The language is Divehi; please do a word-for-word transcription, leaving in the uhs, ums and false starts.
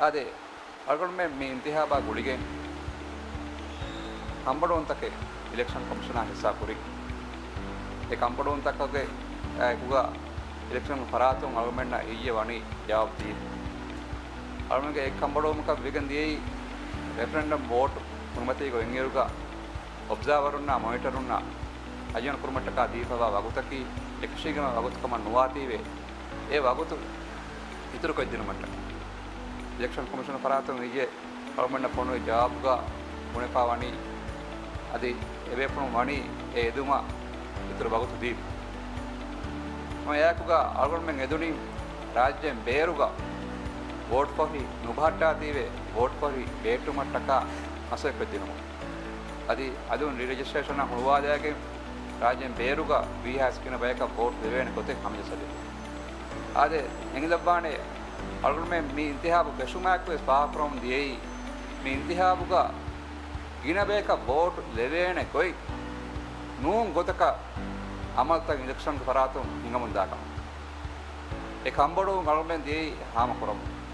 އާދެ، އަޅުގަނޑުމެން މި އިންތިހާބާ ގުޅިގެން ކަންބޮޑުވުންތަކެއް އިލެކްޝަން ކޮމިޝަނާ ހިއްސާ ކުރި. އެ ކަންބޮޑުވުންތަކުގެ އެކުގަ އިލެކްޝަން ފަރާތުން އަޅުގަނޑަށް އިއްޔެ ވަނީ ޖަވާބު ދީފަ. އަޅުގަނޑުގެ އެއް ކަންބޮޑުވުމަކަށް ވެގެން ދިޔައީ ރެފަރެންޑަމް ވޯޓު ކުރިމަތީގަ އޮތްއިރުގަ އޮބްޒާވަރުންނާ މޮނިޓަރުންނާ އަޔަން ކުރުމަށްޓަކާ ދީފަވާ ވަގުތަކީ އެކަށީގެންވާ ވަގުތު ކަމަށް ނުވާތީވެ، އެ ވަގުތު އިތުރުކޮށްދިނުމަށްޓަކާ އިލެކްޝަން ކޮމިޝަނު ފަރާތުން އިއްޔެ އަޅުގަނޑަށް ފޮނުވި ޖަވާބުގަ ބުނެފާ ވަނީ، އަދި އެބޭފުޅުން ވަނީ އެ އެދުމަށް އިތުރު ވަގުތު ދީފަ. އެއާއެކުގަ އަޅުގަނޑުމެން އެދުނީ ރާއްޖޭން ބޭރުގަ ވޯޓް ފޮށި ނުބަހައްޓާތީވެ ވޯޓް ފޮށި ބޭއްޓުމަށްޓަކާ މަސައްކަތް ދިނުމަށް. އަދި އަލުން ރީ ރެޖިސްޓްރޭޝަނާ ހުޅުވާލައިގެން ރާއްޖޭން ބޭރުގަ ވީހާވެސް ގިނަ ބަޔަކަށް ވޯޓް ލެވޭނެ ގޮތެއް ހަމަޖައްސަދެއްވުން. އާދެ، އެނގިލައްވާނެ އަޅުގަނޑުމެން މި އިންތިހާބު ފެށުމާއެކުވެސް ފާހަގަކުރަމުން ދިޔައީ، މި އިންތިހާބުގަ ގިނަ ބަޔަކަށް ވޯޓް ލެވޭނެ ގޮތް ނޫން ގޮތަކަށް އަމަލުތައް އިލެކްޝަންގެ ފަރާތުން ހިނގަމުންދާކަމަށް. އެ ކަންބޮޑުވުން އަޅުގަނޑުމެން ދިޔައީ ހާމަކުރަމުން.